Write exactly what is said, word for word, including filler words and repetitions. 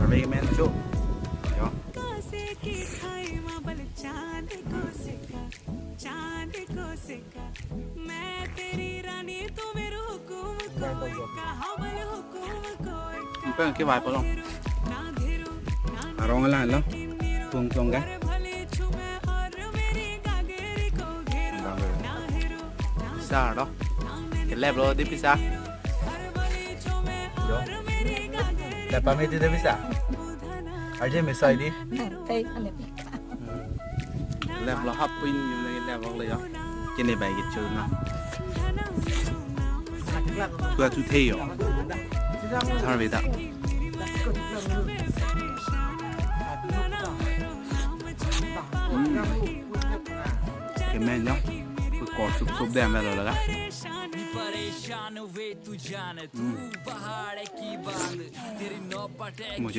Ave men cho. Jo. Pen kevai pulo. Arong alanlo. Pung pung ke. Sar do. Kelep lo di pisa. Jo. Lep pame di pisa. Arje mesai di. Lep lo hap pin yung lagi lep lo ya. Kini bai gitu na. Tua tu theo. Thar beda. Hmm. Kemen ya. Kor sup sup dem lo laga. Hmm. Muji